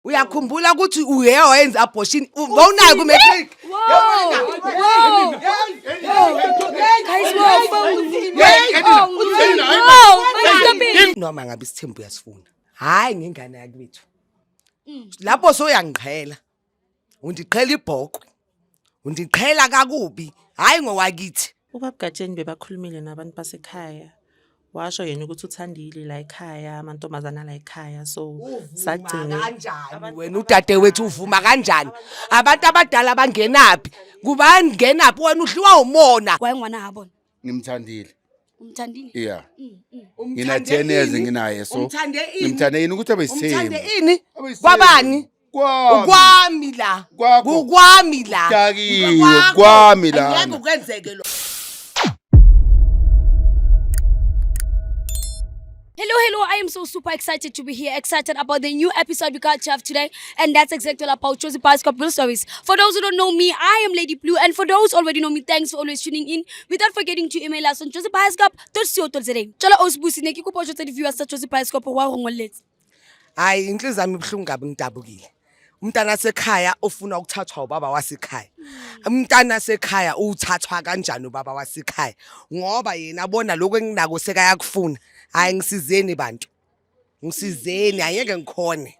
Uyakhumbula ukuthi uye wayenza abortion wawunayo ku matric. Noma ngabe isithembu uyasifuna. Hayi ngengane yakwethu. Lapho soyangiqhela. Undiqhela ibhokwe. Undiqhela kakubi. Hayi ngowakithi. Ubaba Gatsheni bebakhulumile nabantu basekhaya. Washo yena ukuthi uthandile la ekhaya, amantombazane ala ekhaya. So sagcina kanjani wena udadewethu uvuma kanjani? Abantu abadala bangenaphi? Kubangenaphi wena udliwa umona. Wayengwana habona. Ngimthandile. Umthandile? Yeah. Ngina 10 years nginaye so. Umthande ini? Ngimthande yini ukuthi abesithembu. Umthande ini? Abesithembu. Kwabani? Kwami. Kwami la. Kwakho. Kukwami la. Dakiwe, Kwakho. kwami lana. Angeke kwenzeke lo. Hello, hello. I am so super excited to be here, excited about the new episode we got to have today, and that's exactly all about Josie Bioscope Real Stories. For those who don't know me, I am Lady Blue, and for those already know me, thanks for always tuning in. Without forgetting to email us on josiebioscope.co.za. Tshala osibusine ke kopa o jwetse di-viewers tsa Josie Bioscope wa go ngolletse. Hayi inhliziyo yami ibuhlungu kabi ngidabukile. Umntana sekhaya ofuna ukuthathwa ubaba wasekhaya. Umntana sekhaya uthathwa kanjani ubaba wasekhaya? Ngoba yena abona lokho enginako sekayakufuna. Hayi ngisizeni bantu. Ngisizeni angeke ngikhone.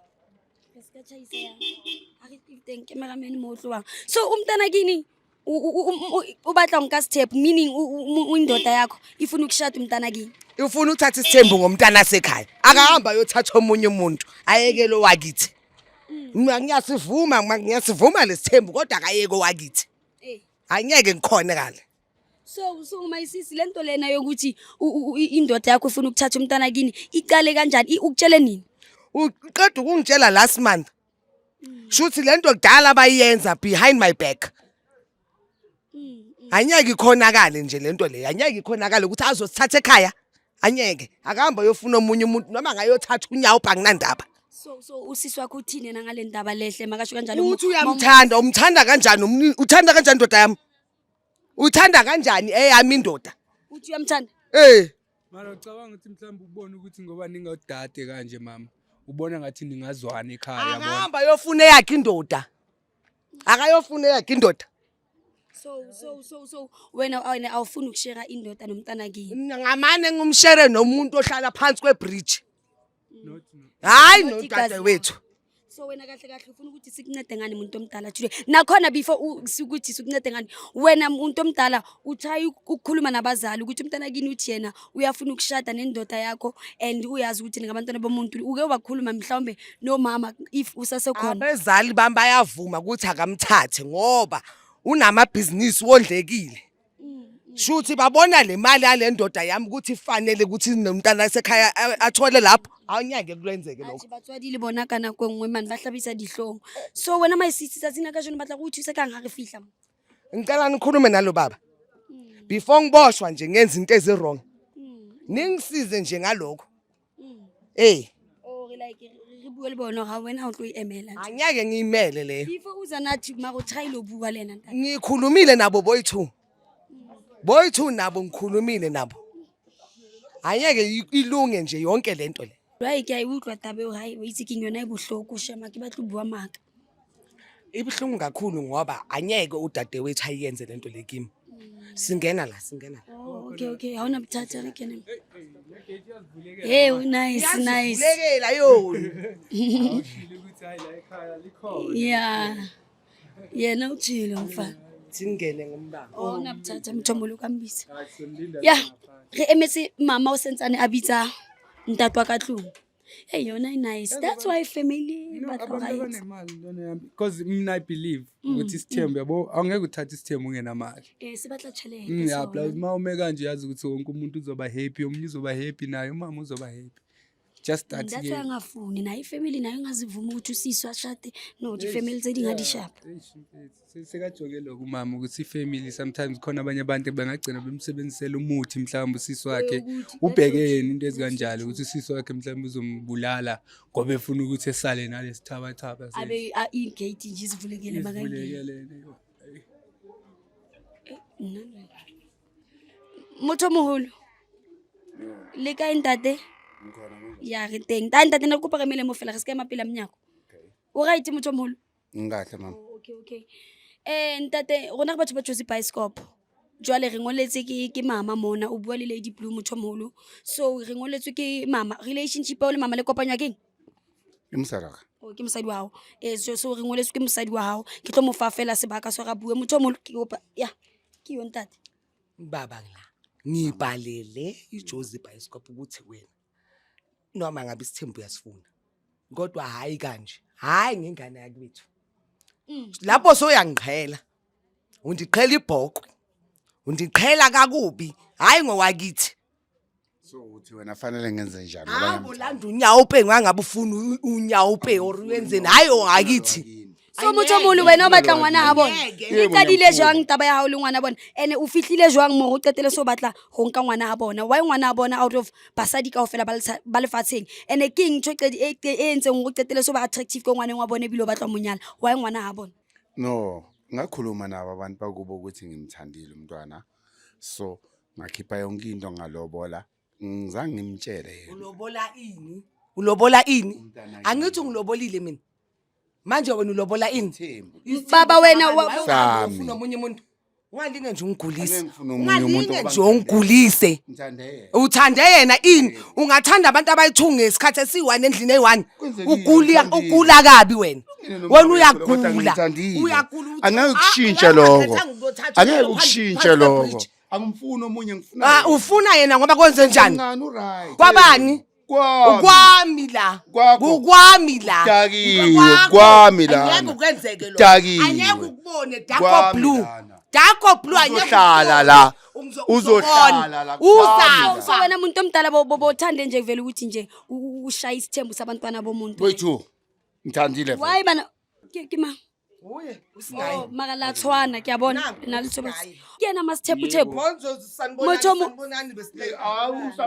So umntana kini o batla nka step meaning indoda yakho ifuna ukushada umntana kini. Ufuna ukuthatha isithembu ngomntana sekhaya. Akahamba ayothatha omunye umuntu ayeke lo wakithi. Mina ngiyasivuma ngiyasivuma lesithembu kodwa akayeke owakithi. Angeke ngikhone kale. So my sisi lento lena yokuthi indoda yakho ifuna ukuthatha umntana kini iqale kanjani ukutshele nini? Uqeda ukungitshela last month. Shuthi lento kudala bayenza behind my back. Anyeke ikhonakale nje lento le. Anyeke ikhonakale ukuthi azosithatha ekhaya. Anyeke. Akahamba ayofuna omunye umuntu noma angayothatha unyawo bhanginandaba. So usisi wakho uthini yena ngale ndaba lehle makasho kanjalo? Uthi uyamthanda, umthanda kanjani? Uthanda kanjani indoda yami? Uthanda kanjani eyami indoda? Uthi uyamthanda? Eh. Mara ucabanga ukuthi mhlawumbe ubone ukuthi ngoba ningodade kanje mama, ubona ngathi ningazwana ekhaya yabona. Akahamba ayofuna eyakhe indoda. Akayofuna eyakhe indoda. So wena awufuni ukushera indoda nomntana kini. Ngamane ngumshere nomuntu ohlala phansi kwebridge. Hayi nodade wethu. So wena kahle kahle ufuna ukuthi sikuncede ngani umuntu omdala today. Nakhona before ukuthi sikuncede ngani wena umuntu omdala utry ukukhuluma nabazali ukuthi umntana kini uthi yena uyafuna ukushada nendoda yakho and uyazi ukuthi ningabantwana bomuntu uke wakhuluma mhlawumbe nomama if usasekhona. Abezali bami bayavuma ukuthi akamthathe ngoba unamabhizinisi wondlekile. Shuthi babona le mali yale ndoda yami ukuthi ifanele ukuthi nomntana wasekhaya athole lapho. Awunyake kulwenzeke lokho. Atjhe, batswadi le bona ka nako e nngwe mane ba hlabisa dihlong. So wena my sisi tsatsing la kajeno batla go o thusa kang ha re fihla mo? Ngicela nikhulume nalo baba. Before ngiboshwa nje ngenza into ezi wrong. Ningisize nje ngalokho. Eh. Or like re bue le bona ga wena o tlo e emela. Angeke ngiyimele leyo. Before uza nathi mara o try lo bua le ena ntate. Ngikhulumile nabo boy 2. Boy 2 nabo ngikhulumile nabo. Angeke ilunge nje yonke lento le. Jwale ke a e utlwa taba eo hae o itse keng yona e bohloko shema ke batlo bua maka. Ibuhlungu kakhulu ngoba angeke udadewethu ayenze lento le kimi. Singena la, singena la. Oh, okay. Ha hona bothata re kene. Hey, nice, nice. Iyazivulekela yona. Yeah. Yena uthile mfana. Singene ngombaba. Oh, na bothata mthombo ka mbitsa. Yeah, re emetse mama o sentsane a bitsa ntate wa ka tlung. Hey, yona nice. That's why family No, batla abantu right. abanemali lona yami because mina I believe ukuthi isithembu yabo awungeke uthathe isithembu ungenamali. Eh, se batla tjhelete. Yeah, sona. plus uma ume kanje yazi ukuthi wonke umuntu uzoba happy, omunye uzoba happy naye umama uzoba happy. Just that That's why ke. angafuni naye ifamily nayo ingazivuma ukuthi usisi ashade no di-family tse ding ha di shapa. Eish, mfethu, sekajoke lokho umama ukuthi ifamily sometimes khona abanye abantu bengagcina bemsebenzisela umuthi mhlawumbe usisi wakhe ubheke yena into ezikanjalo ukuthi usisi wakhe mhlawumbe uzombulala ngoba efuna ukuthi esale nalesithabathaba Abe igate nje izivulekele bakangena. Izivulekele, yo. Motho o moholo le kae ntate? Ya re teng. Ta ntate ne re kopa re emele mo fela re se ka ema pela monyako. O right motho o moholo? Ngikahle mama. Oh, okay, okay. Ntate, rona re batho ba Jozi Bioscope. Jwale re ngoletse ke mama mona, o bua le Lady Blue motho o moholo. So re ngoletswe ke mama. Relationship ya le mama le kopanywa keng? Ke mosadi wa ka. Oh, ke mosadi wa hao. So re ngoletswe ke mosadi wa hao. Ke tlo mo fa fela sebaka so ra bue motho o moholo ke kopa. Ya, ke yo ntate. Baba la ngibhalele iJozi Bioscope ukuthi wena noma ngabe isithembu uyasifuna kodwa hayi kanje, hayi ngengane yakwethu. Lapho soyangiqhela, undiqhela ibhokwe, undiqhela kakubi, hayi ngowakithi. So uthi wena fanele ngenze njani ngoba Hawu, ngiyamthanda? landa unyawupe, ngangabe ufuna unyawupe or uyenzeni, hayi owakithi. So motho o moholo wena o batla ngwana ha bona. Ngeke. E qadile jwang taba ya hao le ngwana bona? Ene o fihlile jwang mo o qetele so batla ho nka ngwana ha bona? Why ngwana ha bona out of basadi kaofela ba lefatsheng? Ene ke eng ntho e entseng hore o qetele so ba attractive ko ngwaneng wa bona ebile o batla ho mo nyala? Why ngwana ha bona? No, ngakhuluma nabo abantu bakubo ukuthi ngimthandile umntwana. So ngakhipha yonke into ngalobola. Ngizange ngimtshele yena. Ulobola ini? Ulobola ini? Angithi ungilobolile mina. Manje wena ulobola ini? Thembu. Baba wena Sami. Ufuna omunye umuntu. Ungalinge nje ungigulise. Angeke ngifune omunye umuntu Ungalinge ngoba nje ungigulise. Ngithande yena. Uthande yena ini? Ungathanda abantu abayi-2 ngesikhathi esiyi-1 endlini eyi-1. Kwenzekile, Ugula, ngithandile. ugula kabi wena. Mina Wena nomfowethu kodwa uyagula. ngimthandile. Uyagula. Angeke Ah, ukushintshe angeke lokho. ukuthatha Angeke umuntu ukushintshe phansi lokho. kwe-bridge. Angimfuni omunye ngifuna. Ah, yena. ufuna yena ngoba kwenze njani? Mncane u-right. Kwabani? Kwami. Kwami la. Kwakho. Kukwami la. Dakiwe, Kwakho. kwami lana. Angeke ukwenzeke lokho. Dakiwe. Angeke ukubone Darko Kwami Blue. lana. Darko Blue angeke Uzohlala ukubone. la. Uzohlala la. Kwami Uzafa. So wena muntu omdala bothande nje vele ukuthi nje ushaye isithembu sabantwana bomuntu. Wethu. Ngithandile vele. Why bana ke mang? Uye, usinaye. Oh, mara la tshwana ke a bona Nangu, le na le tshobotsi. usinaye. Ke yena masithephuthephu. Bonzo sanibonani, Motho mo- sanibonani besihle.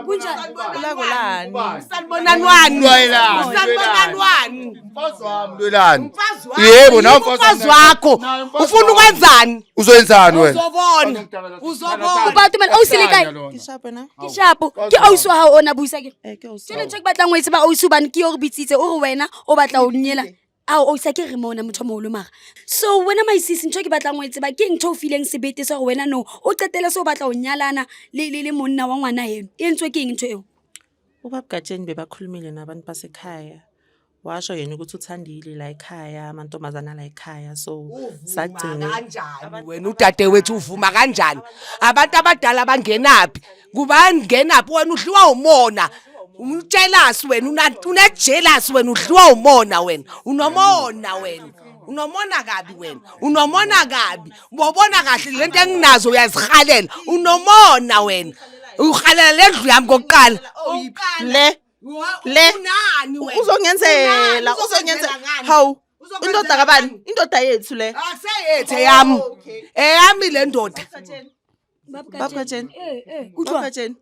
Kunjani? Ulakolani? Sanibonani wani? Lwelani, Sanibonani wani? Mfazi wami lwelani. Mfazi wakho. Yebo, nawe Yimi mfazi umfazi wami. wakho. Naye mfazi Ufuna wami. ukwenzani? Uzoyenzani wena? Uzobona. Uzobona. Kopa atumela ausi le kae? Ke sharp wena? Ke sharp. Ke ausi wa hao ona buisa ke. Eh, ke ausi. Jwale ntho e ke batlang ho e tseba ausi hobane ke yo re bitsitse o re wena o batla ho nyela. Ao ausi a ke re mona motho o moholo mara. So wena my sis ntho e ke batlang ho e tseba ke ntho o fileng sebete sa hore wena no o qetele se o batla ho nyalana le monna wa ngwana heno. E entswe ke eng ntho eo? Ubaba Gatsheni bebakhulumile nabantu basekhaya. Washo yena ukuthi uthandile la ekhaya, amantombazana la ekhaya. So sagcina Kanjani wena udadewethu uvuma kanjani? Abantu abadala bangenaphi? Kubangenaphi wena udliwa umona. Ujealous wena, una jealous wena, udliwa umona wena. Unomona wena. Unomona kabi wena. Unomona kabi. Ubona kahle lento enginazo uyazihalela. Unomona wena. Uhalela le ndlu yami kokuqala. Le le Unani wena? uzongenzela, Unani? uzongenzela. Ngani? Hawu, Uzokwenzela indoda kabani? ngani? Indoda yethu le. Akuseyethe yami. Eyami le ndoda. Baba Gatsheni. Eh, Baba utlwa. Gatsheni.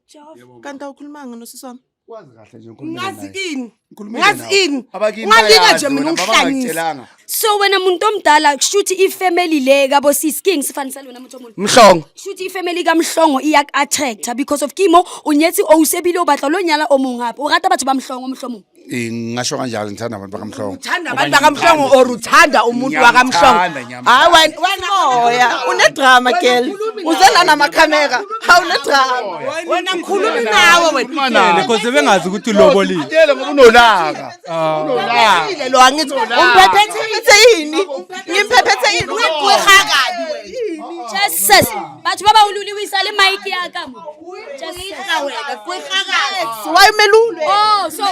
Kanti awukhulumanga nosisi wami? Wazi kahle nje ngikhulumile Ngazi naye. ini? Ngikhulumile Ngazi nawe. ini? Abakini Ungalinga bayazi nje mina wena, ungihlanyise. babangangitshelanga. So wena muntu omdala kushuthi ifamily le kabo sis King sifanisa lona motho o moholo. Mhlongo. Shuthi ifamily ka Mhlongo iya attractor because of kimo o nyetse o usebile o batla lo nyala o mong hape. O rata batho ba Mhlongo mohlomong. Eh, ngingasho kanjalo ngithanda abantu bakamhlongo. Uthanda abantu bakamhlongo or uthanda umuntu wakamhlongo? Ngiyamthanda, ngiyamthanda. Hayi wena wena Moya, une-drama girl. Uze la namakhamera. Hawu une-drama. Wena ngikhulumi nawe wena. Yena because bengazi ukuthi ulobolile. Tshela ngoba unolaka. Unolaka. Uphethile lo angithi umphephethile. Ngimphethe yini? Ngimphephethe yini? Uyagqwirha kabi wena. Jesus. Batho ba baholo le wisa le mic ya ka mo. Jesus. Wena gqwirha kabi. Why umelulwe? Oh, so.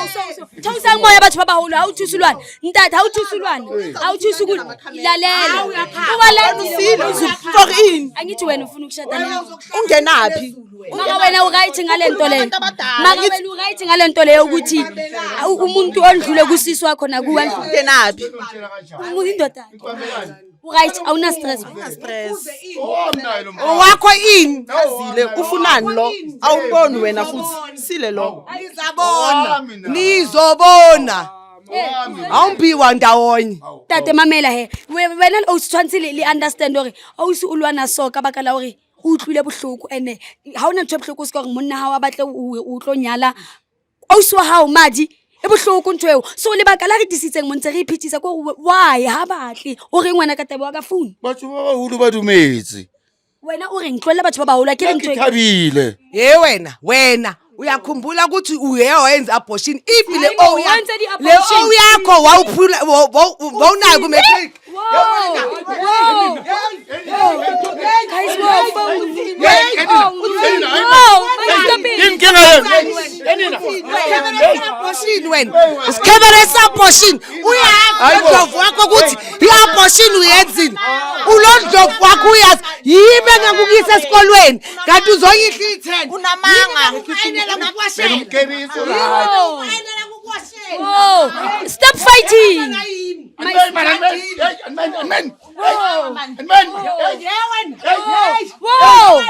Theosang moya batho ba baholo, ha o thuse lwana. Ntate, ha o thuse lwana. Ha o thuse ku lalela. O ba Usile latile. for ini? Angithi wena ufuna ukushada nami. Ungenaphi? Mara wena u right ngale nto leyo. Abantu abadala, Mara ngithi- wena u right ngale nto leyo ukuthi umuntu ondlule kusisi wakho nakuwe Ungenaphi? indoda. U right awuna stress. Stress. Owakho ini? Zile ufunani lo? Awuboni wena futhi. Sile lo. Nizabona. Nizobona. Awumbiwa ndawonye. Tate mamela he. Wena o tshwantse le understand hore ausi o lwana so ka baka la hore o utlwile bohloko ene ha ona ntho e bohloko se ka hore monna hao a batle o tlo nyala ausi wa hao madi. E bohloko ntho eo. So lebaka la re disitseng mo ntse re iphethisa ko gore why ha batle. O reng wena ka taba wa ka phone? Batho ba baholo ba dumetse. Wena o reng tlohella batho ba baholo a ke re ntho Ke e. thabile. Ye wena, wena uyakhumbula ukuthi uye wayenza abortion if le Hayi bo, o ya wenze le di-abortion. o yakho wawuphula wawunayo ku matric. Whoa! Whoa! Guys, whoa, phone. Oh, no, man, stop it. Inkinga yenu. Abortion wena. Isikhebere abortion. Uyazi ndlovu wakho ukuthi i-abortion uyenzini. Ulondlovu wakho uyazi yimi engakukuyisa esikolweni kanti uzoyihla i-10. Unamanga. Umkebisi la. Whoa. Whoa. Stop fighting. Amen. Whoa. Amen. Whoa.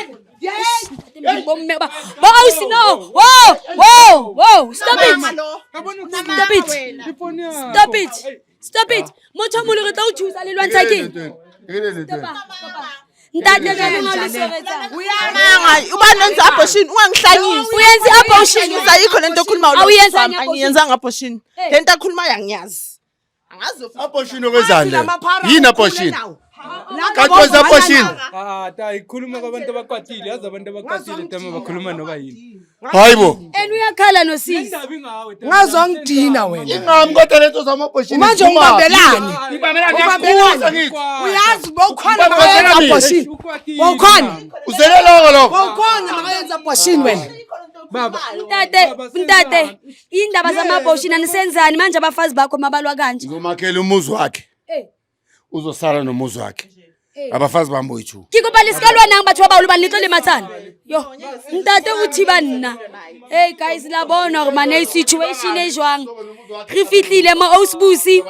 Bomme ba. Bo ausi no. Whoa. Whoa. Whoa. Stop it. Stop it. Stop it. Stop it. Motho o mong re tla o thusa le lwantsha keng? Ntate jaanong ha o le soretsa. Unamanga. Ubani wenza abortion? Ungangihlanyisi. Uyenza i-abortion. Ayikho lento okhulumayo. Awuyenzanga i-abortion. Angiyenzanga abortion. Hey. Lento akhulumayo angiyazi. Angazi of Abortion okwenzani le? Yini abortion? Kanti wenza abortion? Ah, ta ikhuluma kwabantu abakwatile, yazi abantu abakwatile tama bakhuluma noba yini. Hayibo. And uyakhala nosisi. Indaba ingawe. Tama. Ngazongidina wena. Ingami kodwa lento zama abortion. Manje ungibambelani? Ubambelani ngithi. Uyazi bowukhona Ubambelani. makayenza abortion. Ukwatile. Bowukhona. Uzeleloko lokho. Bowukhona makayenza abortion wena. Baba. Ntate, ntate, indaba zama-abortion anisenzani manje abafazi bakho mabalwa kanje. Ngizomakhela umuzi wakhe. Eh. Uzosala nomuzi wakhe. Abafazi bami boyi-two. Ke kopa le ska lwanang batho ba baholo bane le tlo lematsana. Yo, ntate o thiba nna. Hey guys, la bona hore mane situation e jwang. Re fihlile mo Ausbusi.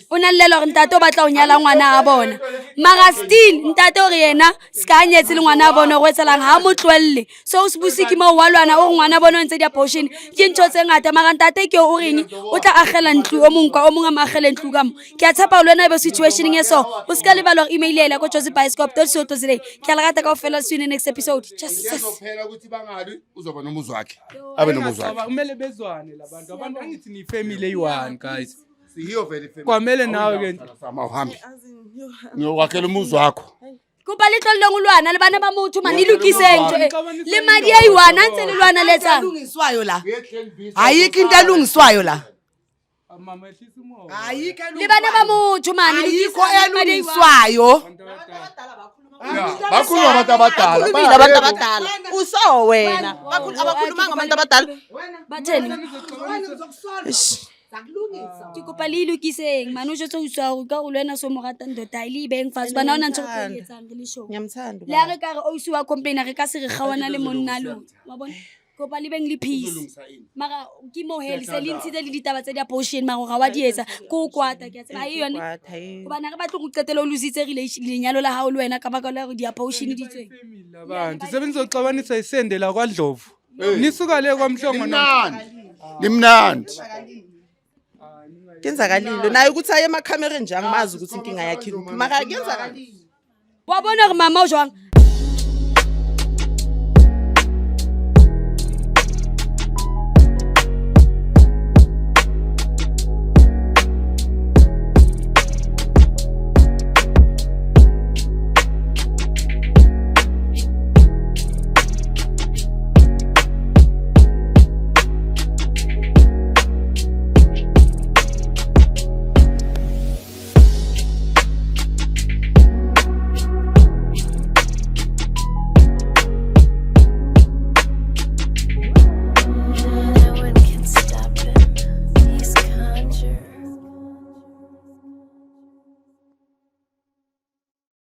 O na llela hore ntate o batla ho nyala ngwana a bona. Mara still ntate o re yena ska nyetse le ngwana a bona hore o etsahalang ha mo tlohelle. So Ausbusi ke mo wa lwana o re ngwana a bona o entse di-abortion. Ke ntho tse ngata mara ntate ke o reng o tla agela ntlo o mong kwa o mong a mo agele ntlo ka mo. Ke a tshepa hore le wena ebe situationeng e so. O ska lebala hore email-ela ko josiebioscope.co.za. Ke a le rata kaofela, see you in the next episode. Just yes. Kuzophela ukuthi bangalwi uzoba nomuzi wakhe. Abe nomuzi wakhe. Kumele bezwane labantu. Abantu angithi ni family eyi-one guys. Siyiyo vele ifamily. Kwamele nawe ke Sama uhambe. Ngiyokwakhela umuzi wakho. Kopa le tlohelleng ho lwana le bana ba motho man, le lokiseng ntho e. Le madi a i-one a ntse le lwana le etsang. Elungiswayo la. Ayikho into elungiswayo la. Mama ehlisa umoya. Ayikho Le bana ba motho man, Ayikho lokisang madi a i-one. elungiswayo. Bakhuluma abantu abadala. Bakhulumile abantu abadala. Uso wena. Abakhulumanga abantu abadala. Batheni? Ke kopa le lokiseng man, o jwetse o utswa hore ka hore le wena so mo ratang tota le ibeng fatshe bana hona ntho re tlo e etsang re le sure. Ngiyamthanda Le ha re ka re ausi wa complain re ka se re kgawana le monna lona. Wa bona? Kopa le beng le peace. Mara ke mo he le se le ntshitse le ditaba tsa di-abortion mara ga wa di etsa ke o kwata ke a tseba ha e yone. Hobane ha re batle go qetela o lositse relation lenyalo la hao le wena ka baka la hore di-abortion di tsweng. Family labantu. Sebenizoxabanisa isende la kwaNdlovu. Nisuka le kwaMhlongo na. Limnandi. Limnandi. Kenzakalile. Naye ukuthi aye emakhamereni nje angimazi ukuthi inkinga yakhe ikuphi. Mara kenzakalile. Wa bona hore mama o jwang?